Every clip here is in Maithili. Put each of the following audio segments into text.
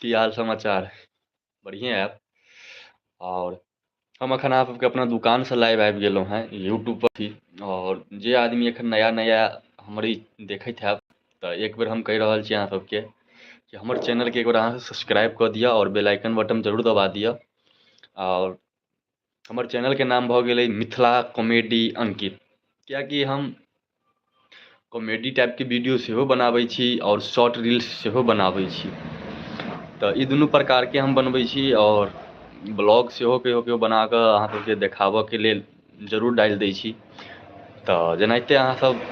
की हाल समाचार? बढ़िएँ आयब। आओर हम एखन अहाँ सबके अपना दोकानसँ लाइव आबि गेलहुँ हेँ यूट्यूबपर छी। आओर जे आदमी एखन नया नया हमर ई देखैत हैब तऽ एक बेर हम कहि रहल छी अहाँ सबके कि हमर चैनलके एक बेर अहाँ सब्सक्राइब कऽ दिअ आओर बेल आइकन बटन जरूर दबा दिअ। आओर हमर चैनलके नाम भऽ गेलै मिथिला कॉमेडी अंकित, किएकि हम कॉमेडी टाइपके वीडियो सेहो बनाबै छी आओर शॉर्ट रील्स सेहो बनाबै छी। तऽ ई दुनू प्रकारके हम बनबै छी आओर ब्लॉग सेहो कहियो कहियो बनाकऽ अहाँ सबके देखाबऽके लेल जरूर डालि दै छी। तऽ जेनाहिते अहाँ सब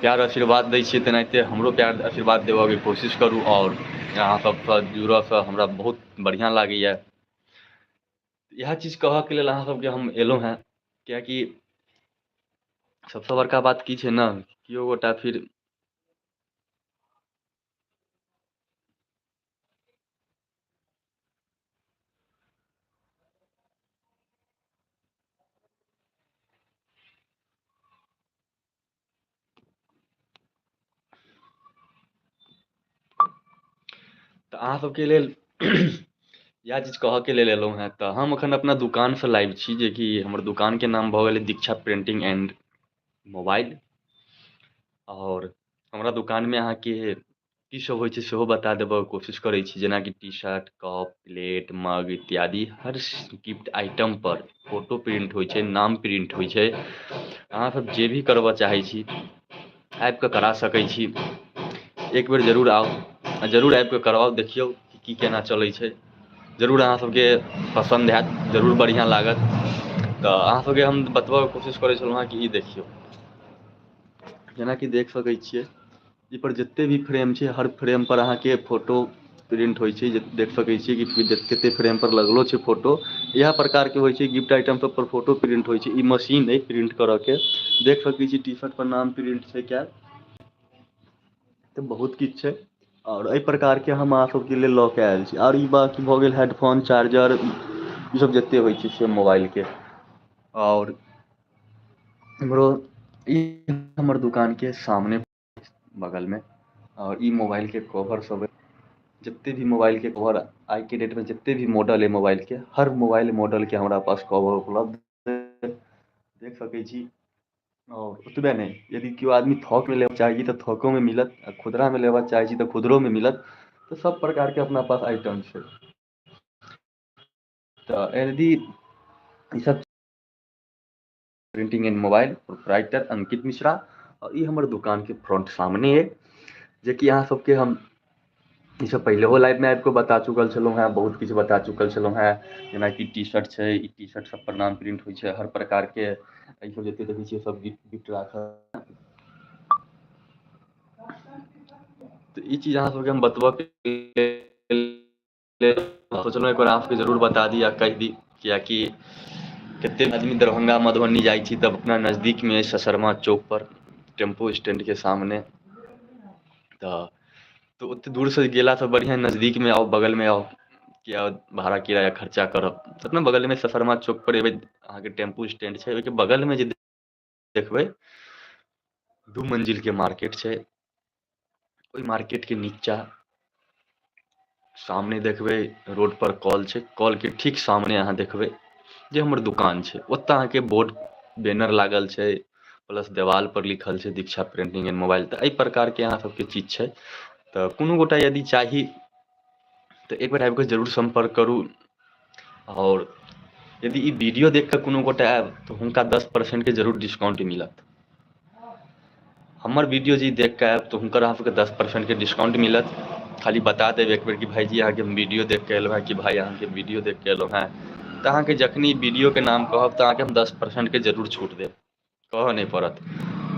प्यार आशीर्वाद दै छियै तेनाहिते हमरो प्यार आशीर्वाद देबऽके कोशिश करू। आओर अहाँ सबसँ जुड़ऽसँ हमरा बहुत बढ़िआँ लागैए। इएह चीज कहऽके लेल अहाँ सबके हम एलहुँ हेँ, किएकि सबसँ बड़का बात की छै ने, केओ गोटा फिर तऽ अहाँ सबके लेल इएह चीज कहऽके लेल एलहुँ हेँ। तऽ हम एखन अपना दोकानसँ लाइव छी, जेकि हमर दोकानके नाम भऽ गेलै दीक्षा प्रिंटिंग एंड मोबाइल। आओर हमरा दोकानमे अहाँके की सब होइ छै सेहो बता देबऽ कोशिश करै छी, जेनाकि T shirt, cup, plate, mug इत्यादि हर गिफ्ट आइटमपर फोटो प्रिंट होइ छै, नाम प्रिंट होइ छै। अहाँ सब जे भी करबऽ चाहै छी आबिकऽ करा सकै छी। एक बेर जरूर आउ आ जरूर आबिकऽ करबाउ, देखियौ कि की केना चलै छै। जरूर अहाँ सबके पसन्द हैत, जरूर बढ़िआँ लागत। तऽ अहाँ सबके हम बतबऽके कोशिश करै छलहुँ हँ कि ई देखियौ, जेनाकि देख सकै छियै ई पर जते भी फ्रेम छै हर फ्रेम पर अहाँके फोटो प्रिंट होइ छै। जे देख सकै छियै कि कते फ्रेम पर लगलो छै फोटो। इएह प्रकारके होइ छै गिफ्ट आइटम सब पर फोटो प्रिंट होइ छै। ई मशीन अइ प्रिंट करऽके, देख सकै छी टी शर्ट पर नाम प्रिंट छै कयल, तऽ बहुत किछु छै। आओर एहि प्रकारके हम अहाँ सबके लेल लऽ के आयल छी। आओर ई बात भऽ गेल हेडफोन, चार्जर, ई सब जते होइ छै से मोबाइलके। आओर इम्हरो ई हमर दोकानके सामने बगलमे। आओर ई मोबाइलके कवर सब जते भी मोबाइलके कवर आइके डेटमे जते भी मॉडल अइ मोबाइलके, हर मोबाइल मॉडलके हमरा पास कवर उपलब्ध देख सकै छी। आओर ओतबे नहि, यदि केओ आदमी थोकमे लेबऽ चाहै छी तऽ थोकोमे मिलत, आ खुदरामे लेबऽ चाहै छी तऽ खुदरोमे मिलत। तऽ सब प्रकारके अपना पास आइटम छै। तऽ यदि ई सब printing and mobile proprietor Ankit Mishra, आओर ई हमर दोकानके फ्रंट सामने अइ, जेकि अहाँ सबके हम ई सब पहिलेहो लाइवमे आबिकऽ बता चुकल छलहुँ हेँ, बहुत किछु बता चुकल छलहुँ हेँ। जेनाकि टी शर्ट छै, ई टी शर्ट सब पर नाम प्रिंट होइ छै हर प्रकारके। एहि सब जते देखै छियै सब गिफ्ट गिफ्ट राखल। तऽ ई चीज अहाँ सबके हम बतबऽके लेल सोचलहुँ एक बेर अहाँ सबके जरूर बता दी आ कहि दी, किएकि कतेक आदमी दरभंगा मधुबनी जाइ छी तब अपना नजदीकमे ससरमा चौकपर टेम्पू स्टैंडके सामने, तऽ ओते दूरसँ गेलासँ बढ़िआँ नजदीकमे आउ, बगलमे आउ, किया भाड़ा किराया खर्चा करब। तऽ अपना बगलमे ससरमा चौकपर एबै, अहाँके टेम्पू स्टैंड छै, ओहिके बगलमे जे देखबै 2 मंजिलके मार्केट छै। ओहि मार्केटके नीचा सामने देखबै रोड पर कल छै, कलके ठीक सामने अहाँ देखबै जे हमर दुकान छै। ओतऽ अहाँके बोर्ड बैनर लागल छै, प्लस देवाल पर लिखल छै दीक्षा प्रिंटिंग एंड मोबाइल। तऽ एहि प्रकारके अहाँ सबके चीज छै। तऽ कोनो गोटा यदि चाही तऽ एक बेर आबिकऽ जरूर सम्पर्क करू। आओर यदि ई वीडियो देख कऽ कोनो गोटा आयब तऽ हुनका 10% के जरूर डिस्काउंट मिलत। हमर वीडियो जे देख कऽ आयब तऽ हुनकर अहाँ सबके 10% के डिस्काउंट मिलत। खाली बता देब एक बेर कि भाईजी अहाँके हम वीडियो देख कऽ एलहुँ हेँ, कि भाई अहाँके वीडियो देख कऽ एलहुँ हेँ। तऽ अहाँके जखनी वीडियोके नाम कहब तऽ अहाँके हम 10% के जरूर छूट देब, कहऽ नहि पड़त।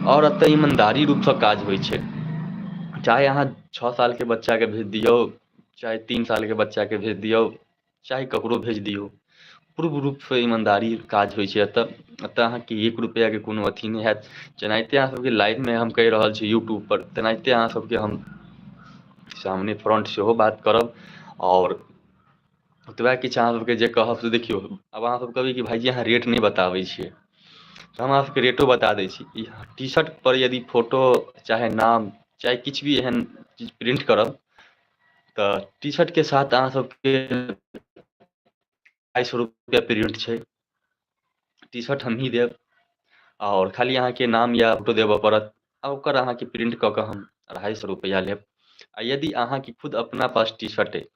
आओर एतऽ ईमानदारी रूपसँ काज होइ छै। चाहे अहाँ 6 सालके बच्चाके भेज दियौ, चाहे 3 सालके बच्चाके भेज दियौ, चाहे ककरो भेज दियौ, पूर्ण रूपसँ ईमानदारी काज होइ छै एतऽ। एतऽ अहाँके 1 रुपैआके कोनो अथी नहि हैत। जेनाहिते अहाँ सबके लाइवमे हम कहि रहल छी यूट्यूबपर, तेनाहिते अहाँ सबके हम सामने फ्रंट सेहो बात करब। आओर ओतबा किछु अहाँ सबके जे कहब से देखियौ, आब अहाँ सब कहबै कि भाईजी अहाँ रेट नहि बताबै छियै, तऽ हम अहाँ सबके रेटो बता दै छी। ई टी शर्ट पर यदि फोटो चाहे नाम चाहे किछु भी एहन चीज प्रिंट करब तऽ टी शर्टके साथ अहाँ सबके 250 रुपैआ प्रिंट छै। टी शर्ट हमही देब आओर खाली अहाँके नाम या फोटो देबऽ पड़त आ ओकर अहाँके प्रिंट कऽ कऽ हम 250 रुपैआ लेब। आ यदि अहाँके खुद अपना पास टी शर्ट अइ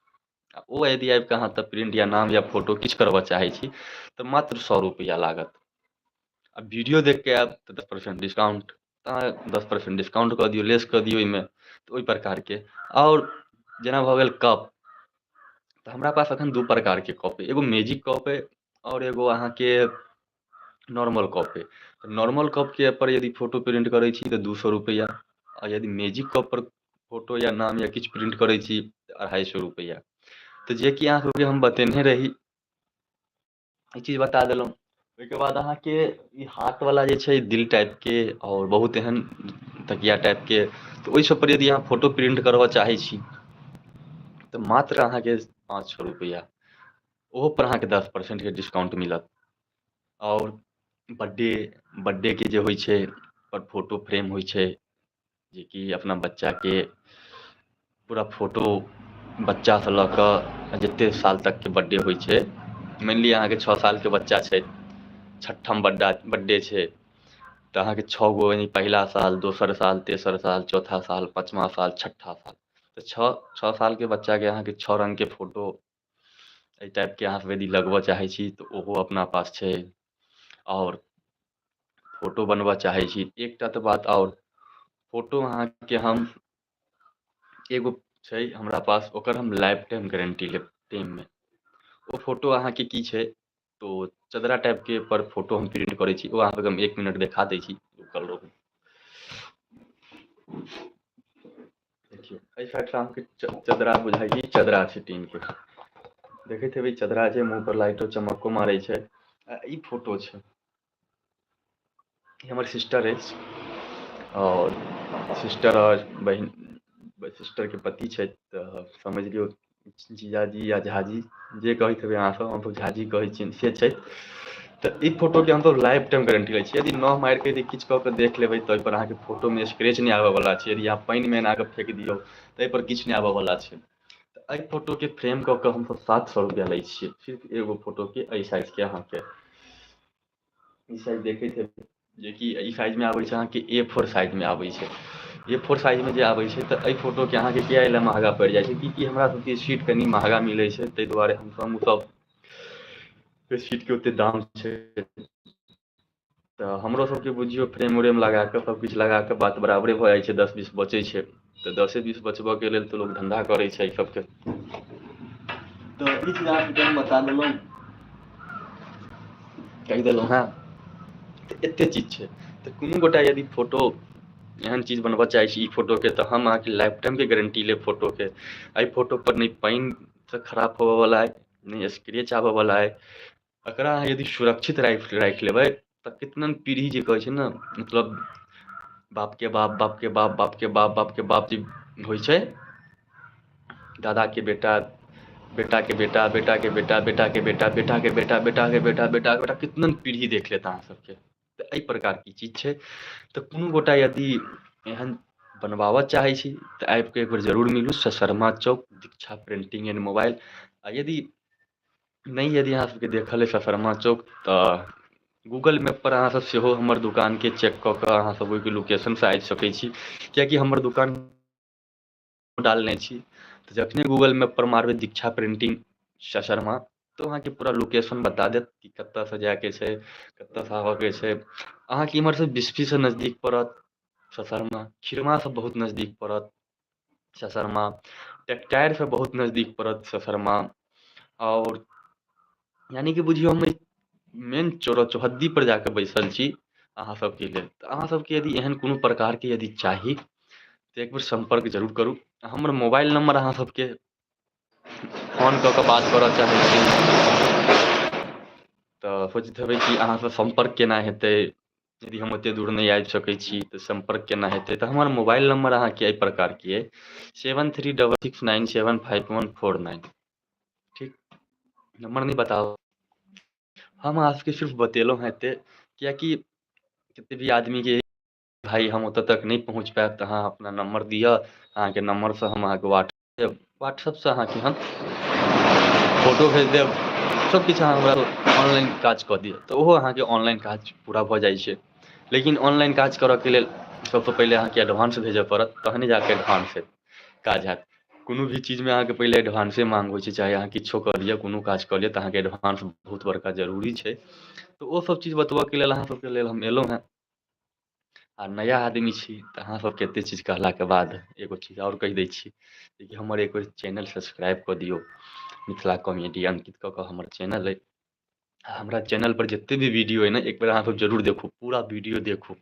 आ ओ यदि आबि कऽ अहाँ तऽ प्रिंट या नाम या फोटो किछु करबऽ चाहै छी तऽ मात्र 100 रुपैआ लागत। आ वीडियो देख कऽ आयब तऽ 10% डिस्काउंट, तऽ अहाँ 10% डिस्काउंट कऽ दियौ, लेस कऽ दियौ ओहिमे, तऽ ओहि प्रकारके। आओर जेना भऽ गेल कप, तऽ हमरा पास एखन दू प्रकारके कप अइ, एगो मैजिक कप अइ आओर एगो अहाँके नॉर्मल कप अइ। तऽ नॉर्मल कपके पर यदि फोटो प्रिंट करै छी तऽ 200 रुपैआ, आ यदि मैजिक कप पर फोटो या नाम या किछु प्रिंट करै छी तऽ 250 रुपैआ। तऽ जेकि अहाँ सबके हम बतेने रही, ई चीज बता देलहुँ। ओहिके बाद अहाँके ई हाथवला जे छै दिल टाइपके आओर बहुत एहन तकिया टाइपके, तऽ ओहि सब पर यदि अहाँ फोटो प्रिंट करबऽ चाहै छी तऽ मात्र अहाँके 500 रुपैआ, ओहो पर अहाँके 10% के डिस्काउंट मिलत। आओर बर्थडे के जे होइ छै पर फोटो फ्रेम होइ छै, जेकि अपना बच्चाके पूरा फोटो बच्चासँ लऽ कऽ जतेक साल तकके बर्थडे होइ छै, मानि लिअ अहाँके 6 सालके बच्चा छै, छठम बर्थडे छै, तऽ अहाँके 6 गो यानि पहिला साल, दोसर साल, तेसर साल, चौथा साल, पाँचमा साल, छठा साल, तऽ 6 सालके बच्चाके अहाँके 6 रङ्गके फोटो एहि टाइपके अहाँ सब यदि लगबऽ चाहै छी तऽ ओहो अपना पास छै। आओर फोटो बनबऽ चाहै छी, एकटा तऽ बात आओर, फोटो अहाँके हम एगो छै हमरा पास, ओकर हम लाइफ टाइम गारंटी लेब टेममे। ओ फोटो अहाँके की छै तो चदरा टाइपके पर फोटो हम प्रिंट करै छी, ओ अहाँके हम 1 मिनट देखा दै छी, रुकल रहू। देखियौ एहि साइडसँ अहाँके चदरा बुझाइ छै, चदरा छै टीनके, देखैत हेबै चदरा छै, मुँह पर लाइटो चमको मारै छै। आ ई फोटो छै, ई हमर सिस्टर अछि, आओर सिस्टर आओर बहिन, सिस्टरके पति छथि, तऽ समझि लियौ जीजाजी या झाजी जे कहैत हेबै अहाँसभ, हमसभ झाजी कहै छियनि, से छथि। तऽ ई फोटोके हमसभ लाइफ टाइम गारंटी लै छी। यदि नह मारिके यदि किछु कऽ कऽ देख लेबै तऽ ओहिपर अहाँके फोटोमे स्क्रैच नहि आबयवला छै। यदि अहाँ पानिमे एना कऽ फेक दियौ तऽ एहिपर किछु नहि आबयवला छै। तऽ एहि फोटोके फ्रेम कऽ कऽ हमसभ 700 रुपैआ लै छियै, सिर्फ एगो फोटोके एहि साइजके। अहाँके ई साइज देखैत हेबै, जेकि ई साइजमे आबै छै, अहाँके ए फोर साइजमे आबै छै। ए फोर साइजमे जे आबै छै तऽ एहि फोटोके अहाँके किया एहि लए महगा पड़ि जाइ छै? कि हमरा सबके सीट कनि महगा मिलै छै, ताहि दुआरे हमसभ ओसभ सीटके ओतेक दाम छै। तऽ हमरो सबके बुझियौ फ्रेम उरेम लगाकऽ सब किछु लगाकऽ बात बराबरे भऽ जाइ छै, 10-20 बचै छै। तऽ 10-20 बचबऽके लेल तऽ लोक धन्धा करै छै एहि सबके। तऽ ई चीज अहाँके हम बता देलहुँ, कहि देलहुँ हेँ। तऽ एतेक चीज छै। तऽ कोनो गोटा यदि फोटो एहन चीज बनबऽ चाहै छी ई फोटोके, तऽ हम अहाँके लाइफ टाइमके गारंटी लेब फोटोके। एहि फोटोपर नहि पानिसँ खराब होबऽवला अइ, नहि स्क्रैच आबऽवला अइ। एकरा अहाँ यदि सुरक्षित राखि लेबै तऽ कितना पीढ़ी जे कहै छै ने, मतलब बापके बाप, बापके बाप, बापके बाप, बापके बाप जे होइ छै, दादाके बेटा, बेटाके बेटा, बेटाके बेटा, बेटाके बेटा, बेटाके बेटा, बेटाके बेटा, बेटाके बेटा, कितना पीढ़ी देख लेत अहाँ सबके। तऽ एहि प्रकारके चीज छै। तऽ कोनो गोटा यदि एहन बनबाबऽ चाहै छी तऽ आबिकऽ एक बेर जरूर मिलू, ससरमा चौक, दीक्षा प्रिंटिंग एंड मोबाइल। आ यदि नहि, यदि अहाँ सबके देखल अइ ससरमा चौक, तऽ गूगल मैप पर अहाँ सब सेहो हमर दोकानके चेक कऽ कऽ अहाँ सब ओहिके लोकेशनसँ आबि सकै छी, कियाकि हमर दोकान डालने छी। तऽ जखने गूगल मैप पर मारबै दीक्षा प्रिंटिंग ससरमा, तऽ अहाँके पूरा लोकेशन बता देत कि कतऽसँ जायके छै, कतऽसँ आबऽके छै। अहाँके इम्हरसँ बिस्फीसँ नजदीक पड़त ससरमा, खिरमासँ बहुत नजदीक पड़त ससरमा, टेक्टायरसँ बहुत नजदीक पड़त ससरमा। आओर यानि कि बुझियौ हम मेन चौहद्दी पर जाकऽ बैसल छी अहाँ सबके लेल। तऽ अहाँ सबके यदि एहन कोनो प्रकारके यदि चाही तऽ एक बेर सम्पर्क जरूर करू। हमर मोबाइल नंबर अहाँ सबके फोन कऽ कऽ बात करऽ चाहै छी तऽ सोचैत हेबै कि अहाँसँ सम्पर्क केना हेतै, यदि हम ओतेक दूर नहि आबि सकै छी तऽ सम्पर्क केना हेतै। तऽ हमर मोबाइल नंबर अहाँके एहि प्रकारके अइ, 7366975149। ठीक, नम्बर नहि बताउ, हम अहाँ सबके सिर्फ बतेलहुँ हेँ एतेक, कियाकि कतेक भी आदमीके भाइ हम ओतऽ तक नहि पहुँच पायब तऽ अहाँ अपना नम्बर दिअ, अहाँके नम्बरसँ हम अहाँके व्हाट्सएप व्हाट्सअपसँ अहाँके हम फोटो भेज देब, सब किछु अहाँ हमरा ऑनलाइन काज कऽ दिअ, तऽ ओहो अहाँके ऑनलाइन काज पूरा भऽ जाइ छै। लेकिन ऑनलाइन काज करऽके लेल सबसँ पहिले अहाँके एडवांस भेजऽ पड़त, तहने जाकऽ एडवांस काज हैत। कोनो भी चीजमे अहाँके पहिले एडवांसे माँग होइ छै, चाहे अहाँ किछो कऽ लिअ, कोनो काज कऽ लिअ, तऽ अहाँके एडवांस बहुत बड़का जरूरी छै। तऽ ओ सब चीज बतबऽके लेल अहाँ सबके लेल हम एलहुँ हेँ। आ नया आदमी छी तऽ अहाँ सबके एते चीज कहलाके बाद एगो चीज आओर कहि दै छी कि हमर एक बेर चैनल सब्सक्राइब कऽ दियौ, मिथिला कॉमेडी अंकित कऽ कऽ हमर चैनल अइ। हमरा चैनलपर जते भी वीडियो अइ ने, एक बेर अहाँ सब जरूर देखू, पूरा वीडियो देखू।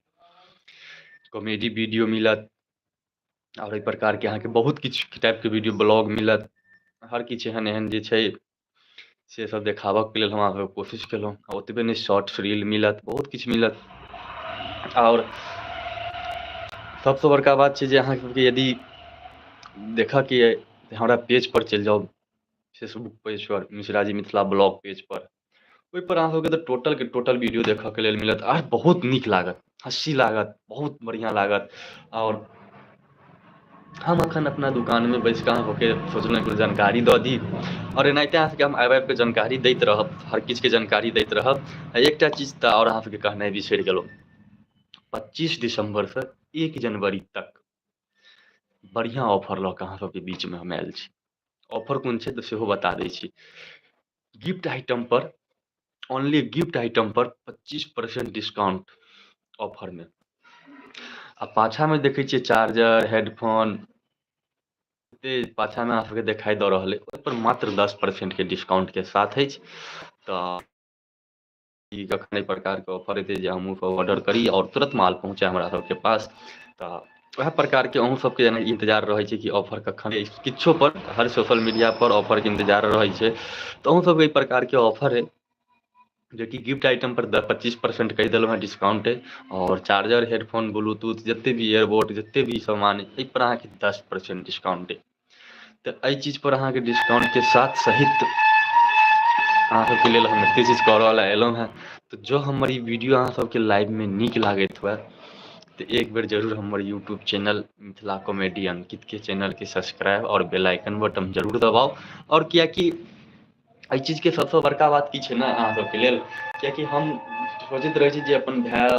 कॉमेडी वीडियो मिलत आओर एहि प्रकारके अहाँके बहुत किछु टाइपके वीडियो, ब्लॉग मिलत, हर किछु एहन एहन जे छै से सब देखाबऽके लेल हम अहाँके कोशिश केलहुँ। आ ओतबे नहि, शॉर्ट्स रील मिलत, बहुत किछु मिलत। आओर सबसँ बड़का बात छै जे अहाँ सबके यदि देखऽके अइ तऽ हमरा पेजपर चलि जाउ, फेसबुक पेजपर, मिश्राजी मिथिला ब्लॉग पेजपर। ओहिपर अहाँ सबके तऽ टोटलके टोटल वीडियो देखऽके लेल मिलत आर बहुत नीक लागत, हँसी लागत, बहुत बढ़िआँ लागत। आओर हम अखन अपना दुकानमे बैसिकऽ अहाँ सबके सोचलहुँ एक बेर जानकारी दऽ दी। आओर एनाहिते अहाँ सबके हम आबि आबिकऽ जानकारी दैत रहब, हर किछुके जानकारी दैत रहब। आ एकटा चीज तऽ आओर अहाँ सबके कहनाइ बिसरि गेलहुँ, 25 दिसम्बरसँ 1 जनवरी तक बढ़िआँ ऑफर लऽ कऽ अहाँ सबके बीचमे हम आयल छी। ऑफर कोन छै तऽ सेहो बता दै छी। गिफ्ट आइटमपर, ओनली गिफ्ट आइटमपर 25% डिस्काउंट ऑफरमे। आ पाछाँमे देखै छियै चार्जर, हेडफोन, पाछाँमे अहाँ सबके देखाइ दऽ रहल अइ, ओहिपर मात्र 10% के डिस्काउंटके साथ अछि। तऽ ई कखन एहि प्रकारके ऑफर एतै जे हमहूँ सब ऑर्डर करी आओर तुरन्त माल पहुँचे हमरा सबके पास। तऽ वएह प्रकारके अहूँ सबके यानी इन्तजार रहै छै कि ऑफर कखन किछो पर, हर सोशल मीडिया पर ऑफरके इन्तजार रहै छै। तऽ अहूँ सबके एहि प्रकारके ऑफर अइ जेकि गिफ्ट आइटम पर 25% कहि देलहुँ हेँ डिस्काउंट अइ। आओर चार्जर, हेडफोन, ब्लूटूथ, जते भी एयरबोट, जते भी सामान अइ, एहिपर अहाँके 10% डिस्काउंट अइ। तऽ एहि चीजपर अहाँके डिस्काउंटके साथ सहित अहाँ सबके लेल हम एते चीज करऽ लए एलहुँ हेँ। तऽ जँ हमर ई वीडियो अहाँ सबके लाइवमे नीक लागैत हुए तऽ एक बेर जरूर हमर यूट्यूब चैनल मिथिला कॉमेडी अंकितके चैनलके सब्सक्राइब आओर बेल आइकन बटन जरूर दबाउ। आओर किएकि एहि चीजके सबसँ बड़का बात की छै ने अहाँ सबके लेल, किएकि हम सोचैत रहै छी जे अपन भाय,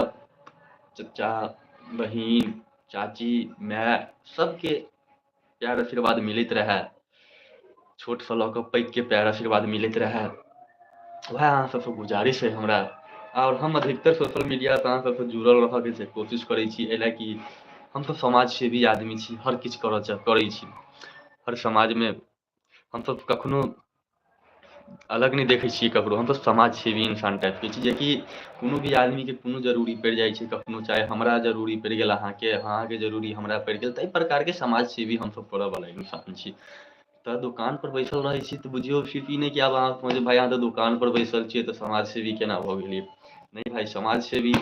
चचा, बहिन, चाची, माय सबके प्यार आशीर्वाद मिलैत रहए, छोटसँ लऽ कऽ पैघके प्यार आशीर्वाद मिलैत रहए, वएह अहाँ सबसँ गुजारिश अइ हमरा। आओर हम अधिकतर सोशल मीडियासँ अहाँ सबसँ जुड़ल रहऽके कोशिश करै छी, एहि लए कि हमसब समाजसेवी आदमी छी, हर किछु करै छी। हर समाजमे हमसब कखनो अलग नहि देखै छियै ककरो, हमसब समाजसेवी इंसान टाइपके छी, जेकि कोनो भी आदमीके कोनो जरूरी पड़ि जाइ छै कखनो, चाहे हमरा जरूरी पड़ि गेल अहाँके, अहाँके जरूरी हमरा पड़ि गेल, ताहि प्रकारके समाजसेवी हमसब करऽवला इंसान छी। तऽ दोकानपर बैसल रहै छी तऽ बुझियौ सिर्फ ई नहि कि आब अहाँ कहबै भाय अहाँ तऽ दोकानपर बैसल छियै तऽ समाजसेवी केना भऽ गेलियै। नहि भाय, समाजसेवी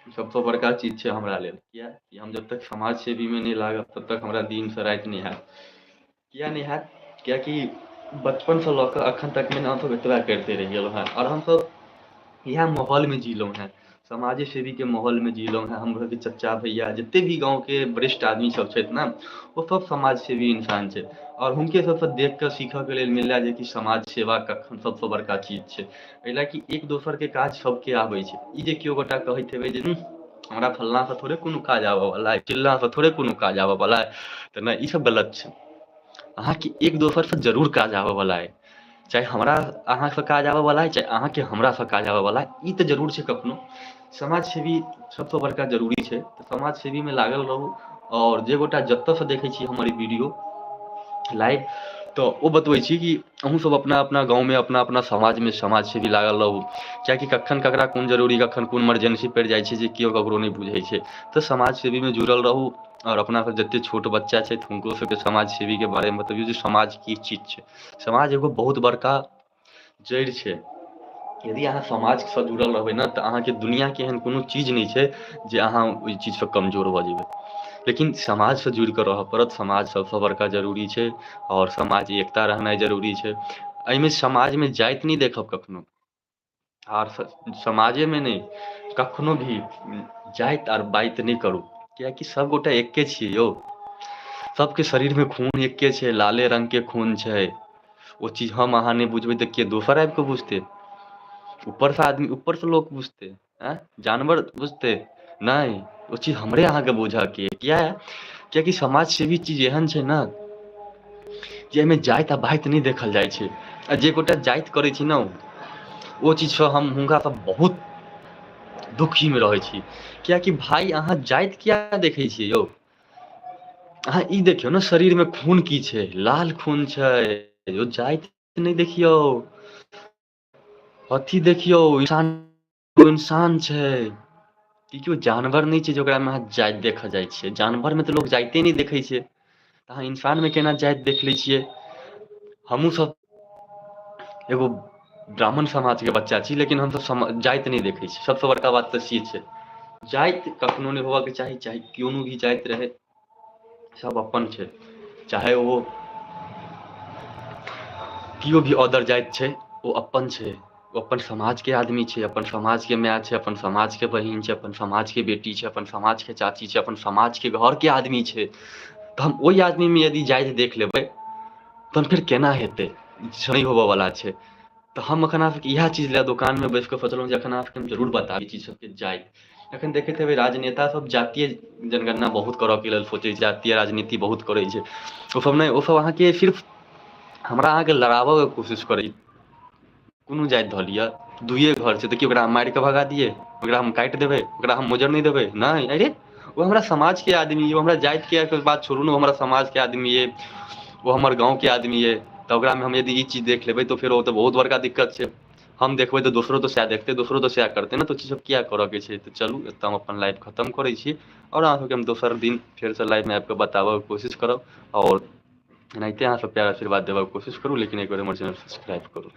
सबसँ बड़का चीज छै हमरा लेल। किए कि हम जब तक समाजसेवीमे नहि लागब तब तक हमरा दिनसँ राति नहि हैत। किए नहि हैत? किएकि बचपनसँ लऽ कऽ अखन तकमे हमसब एतबा करिते रहि गेलहुँ हेँ आओर हमसब इएह माहौलमे जीलहुँ हेँ, समाजेसेवीके माहौलमे जीलहुँ हेँ। हमर सबके चचा भैया जते भी गाँवके वरिष्ठ आदमी सब छथि ने, ओ सब समाजसेवी इंसान छथि। आओर हुनके सबसँ देख कऽ सीखऽके लेल मिललै जेकि समाज सेवा कखन सबसँ बड़का चीज छै। एहि लए कि एक दोसरके काज सबके आबै छै। ई जे केओ गोटा कहैत हेबै जे हमरा फल्लाँसँ थोड़े कोनो काज आबऽवला अइ, चिल्लाँसँ थोड़े कोनो काज आबऽवला अइ, तऽ नहि, ई सब गलत छै। अहाँके एक दोसरसँ जरूर काज आबऽवला अइ, चाहे हमरा अहाँसँ काज आबऽवला अइ, चाहे अहाँके हमरासँ काज आबऽवला अइ, ई तऽ जरूर छै। कखनो समाजसेवी सबसँ बड़का जरूरी छै। तऽ समाजसेवीमे लागल रहू। आओर जे गोटा जतऽसँ देखै छी हमर ई वीडियो लाइव, तऽ ओ बतबै छी कि अहूँ सब अपना अपना गाँवमे, अपना अपना समाजमे समाजसेवी लागल रहू। किएकि कखन ककरा कोन जरूरी, कखन कोन इमरजेंसी पड़ि जाइ छै जे केओ ककरो नहि बुझै छै। तऽ समाजसेवीमे जुड़ल रहू। आओर अपना सब जते छोट बच्चा छथि हुनको सबके समाजसेवीके बारेमे बतबियौ जे समाज की चीज छै। समाज एगो बहुत बड़का जड़ि छै। यदि अहाँ समाजसँ जुड़ल रहबै ने तऽ अहाँके दुनिआँके एहन कोनो चीज नहि छै जे अहाँ ओहि चीजसँ कमजोर भऽ जेबै। लेकिन समाजसँ जुड़ि कऽ रहऽ पड़त। समाज सबसँ बड़का जरूरी छै आओर समाज एकता रहनाइ जरूरी छै। एहिमे समाजमे जाति नहि देखब कखनो, आर समाजेमे नहि, कखनो भी जाति आर बाइत नहि करू, किएकि सबगोटा एक्के छियै यौ। सबके शरीरमे खून एके छै, लाले रङ्गके खून छै। ओ चीज हम अहाँ नहि बुझबै तऽ के दोसर आबि कऽ बुझतै? ऊपरसँ आदमी, ऊपरसँ लोक बुझतै? आँय, जानवर बुझतै? नहि, ओ चीज हमरे अहाँके बुझऽके अइ। किया? कियाकि समाज सेवी चीज एहन छै ने जे एहिमे जाति आ भाति नहि देखल जाइ छै। आ जे गोटा जाति करै छै ने, ओ चीजसँ हम हुनकासँ बहुत दुखीमे रहै छी। कियाकि भाय अहाँ जाति किया देखै छियै यौ? अहाँ ई देखियौ ने शरीरमे खून की छै, लाल खून छै। यौ जाति नहि देखियौ, अथी देखियौ, इंसान इंसान छै। ई केओ जानवर नहि छै जे ओकरामे अहाँ जाति देखऽ जाइ छियै। जानवरमे तऽ लोक जाइते नहि देखै छै, तऽ अहाँ इंसानमे केना जाति देख लै छियै? हमहूँ सब एगो ब्राह्मण समाजके बच्चा छी, लेकिन हमसब जाति नहि देखै छी। सबसँ बड़का बात तऽ से छै, जाति कखनो नहि होबऽके चाही, चाहे कोनो भी जाति रहै, सब अपन छै। चाहे ओ केओ भी अदर जाति छै, ओ अपन छै, ओ अपन समाजके आदमी छै, अपन समाजके माय छै, अपन समाजके बहिन छै, अपन समाजके बेटी छै, अपन समाजके चाची छै, अपन समाजके घरके आदमी छै। तऽ हम ओहि आदमीमे यदि जाति देख लेबै तहन फेर केना हेतै? नहि होबऽवला छै। तऽ हम एखन अहाँके इएह चीज लए दोकानमे बैस कऽ सोचलहुँ जे एखन अहाँके हम जरूर बताबी चीज सबके जाति। एखन देखैत हेबै राजनेता सब जातीय जनगणना बहुत करऽके लेल सोचै छै, जातीय राजनीति बहुत करै छै ओसब। नहि, ओसब अहाँके सिर्फ हमरा अहाँके लड़ाबऽके कोशिश करै। कोनो जाति धऽ लिअ, दुइए घर छै तऽ की ओकरा हम मारि कऽ भगा दियै? ओकरा हम काटि देबै? ओकरा हम मोजर नहि देबै? नहि, अरे ओ हमरा समाजके आदमी अइ, ओ हमरा जातिके बात छोड़ू ने, ओ हमरा समाजके आदमी अइ, ओ हमर गाँवके आदमी अइ। तऽ ओकरामे हम यदि ई चीज देख लेबै तऽ फेर ओ तऽ बहुत बड़का दिक्कत छै। हम देखबै तऽ दोसरो तऽ सएह देखतै, दोसरो तऽ सएह करतै ने। तऽ ओ चीज सब किया करऽके छै? तऽ चलू, एतऽ हम अपन लाइव खतम करै छी आओर अहाँ सबके हम दोसर दिन फेरसँ लाइवमे आबि कऽ बताबऽके कोशिश करब। आओर एनाहिते अहाँ सब प्यार आशीर्वाद देबऽके कोशिश करू, लेकिन एक बेर हमर चैनल सब्सक्राइब करू।